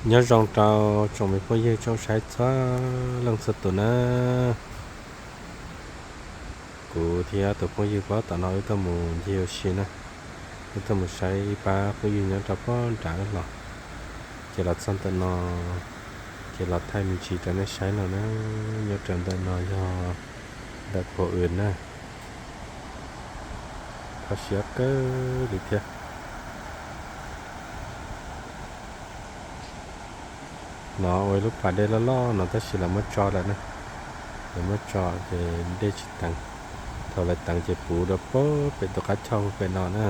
Nyob zoo rau tsoom me phooj ywg tsoom saib txhua leej txhua tus na. Kuv thiab tus phooj ywg pab tom no wb tuaj mus ncig ua si na, wb tuaj mus saib ib pab phooj ywg nyob rau pob nram los, ces los txog ntawm no, ces los thaij me ntsis rau nej saib no na. Nyob rau ntawm no yog ntawm Phuv Wm na, kho siab kawg li thiab. No ua ib lub pas dej loj loj no tab sis lawv muab tso lawm na, lawv muab tso ces dej tsis teev, thaum lawv teev ces puv rau pem tus qab choj pem no na.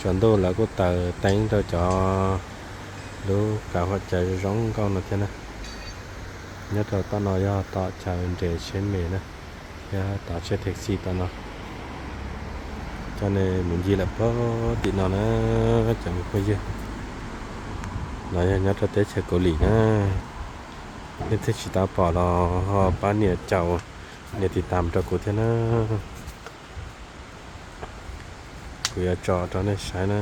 Tsam ntuj lawv kuj taws teeb rau cov lub kav hua cai zoo nkauj no thiab na. Nyob rau tom no yog tom chaw nres tsheb me na, thiab tom tsheb taxi tom no. Coj nej mus ncig lawm puag tim no na, cov me phooj ywg. No yog nyob rau teb chaws Kaus Lim na, nej thiaj tsis tau pom los ho pab nias caum, nias tiv tam rau kuv thiab na. Kuv yuav tso rau nej saib na.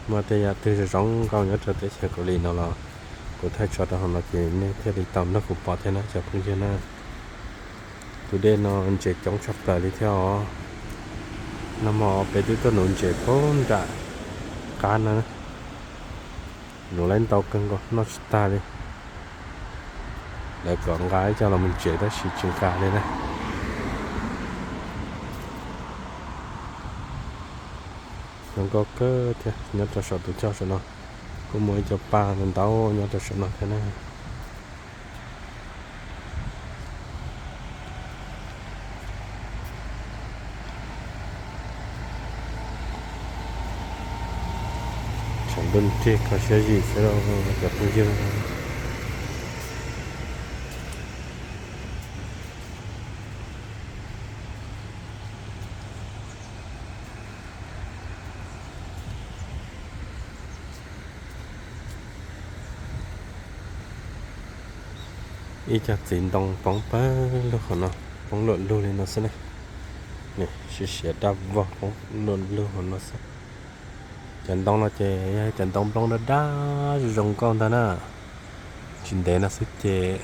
Muaj tej yam twg zoo zoo nkauj nyob rau teb chaws Kaus Lim no los kuv thaij tso rau hauv no ces nej thiaj li tau nrog kuv pom thiab na cov phooj ywg na. Tus dej no ntses coob tshaj plaws li thiab os. Nag hmo peb twb tuaj nuv ntses puag nram qab no, nuv laib ntau kawg nkaus noj tsis tag li. Lawv kom nqa ib co los mus tsev tab sis tsis nqa li na. Zoo nkauj kawg thiab, nyob rau saum tus choj saum no kuj muaj ib co paj ntau ntau nyob rau saum no thiab na. Tshav ntuj nrig kho siab zim xwb lauj cov phooj ywg. Ib co txiv ntoo poob pawg lug qhov no, poob luam lug li no xwb na. Siav siav daj vog poob luam lug qhov no xwb. Cov ntoo no ces yog cov ntoo nplooj daj daj zoo zoo nkauj ntag na. Tsis ntev no xwb ces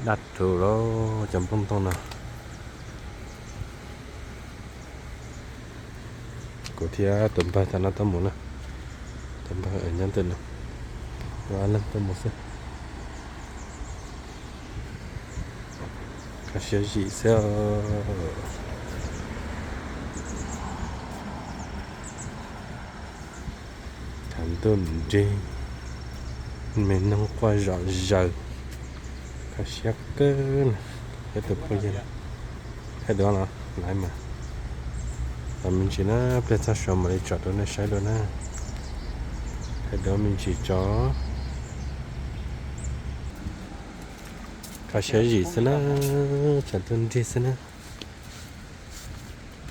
daj rhuv lawm cov nplooj ntoo no. Kuv thiab tus npawg tam no tuaj mus na, tus npawg nyob ntawm no, ob leeg tuaj mus xwb. Kho siab zim xwb. Tshav ntuj nrig, me noog quaj zom zaws, kho siab kawg na. Thiab tus phooj ywg thaij duab los laiv mas, los me ntsis na, pliag txog saud mam li tsom rau nej saib dua na. Thaij duab me ntsis tso. Kho siab zim xwb na, tshav ntuj nrig xwb na.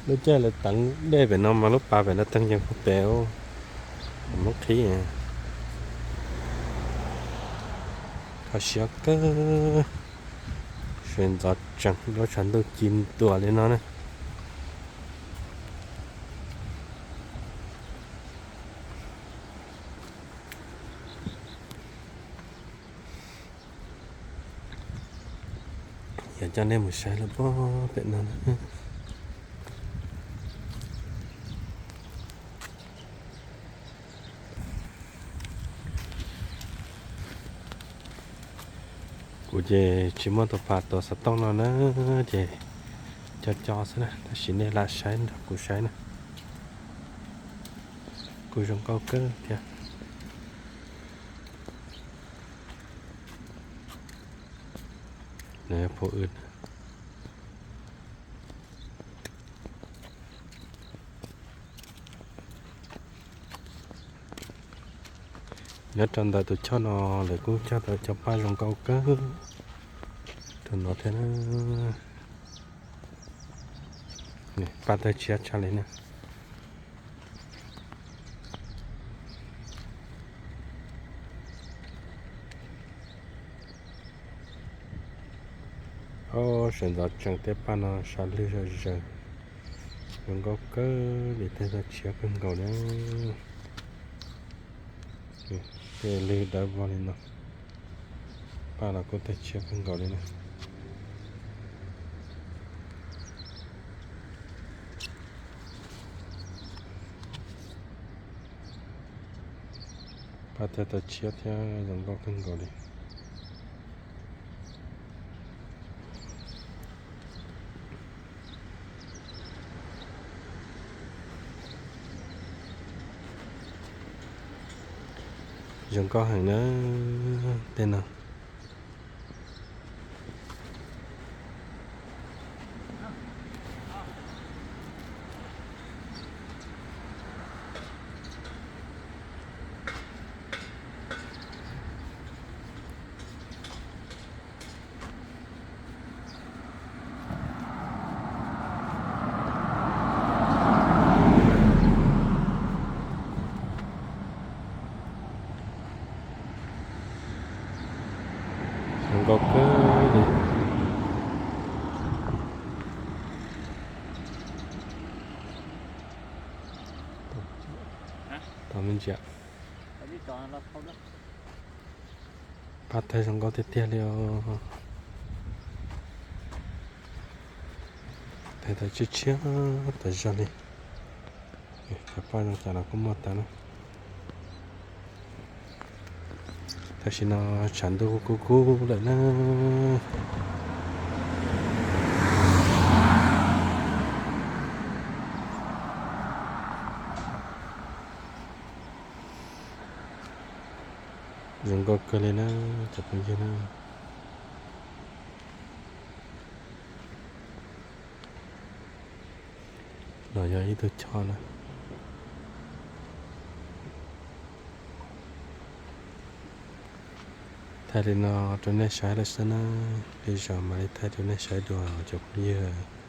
Lub caij lawv teev dej pem no mas lub pas pem no teeg yees puag pem, muab qhib. Kho siab kawg, sawv ntxov tsees lub tshav ntuj ci ntua li no na. Yog coj nej mus saib lawm puag pem no na. Kuv ces tsis muaj tus pas tuav xov tooj no na, ces co co xwb na, tab sis nej lam saib nrog kuv saib na. Kuj zoo nkauj kawg thiab. Nws yog Phuv Wm. Nyob rau ntawm tus choj no lawv kuj cog tau cov paj zoo nkauj kawg. No thiab na, paj tawg tshiab tshaj li na. Ob, sawv ntxov tseem tej paj no sab lwg zom zaws, zoo nkauj kawg li, tawg tshiab kawg nkaus li. Tej lwg dawb vog li no, paj los kuj tawg tshiab kawg nkaus li na. Paj tawg tawg tshiab thiab zoo nkauj kawg nkaus li. Zoo nkauj heev na tej no. Zoo nkauj kawg li. Tau me ntsis. Paj tawg zoo nkauj tiag tiag li os. Tawg tas tshiab tshiab tas zog li. Cov paj zoo cas los kuj muaj tas na. Tam sim no tshav ntuj kub kub lawm na. Zoo nkauj kawg li na cov phooj ywg na. Los yog ib tug choj na. Thaij li no rau nej saib lawm xwb na, tej zaum mam li thaij rau nej saib dua cov phooj ywg.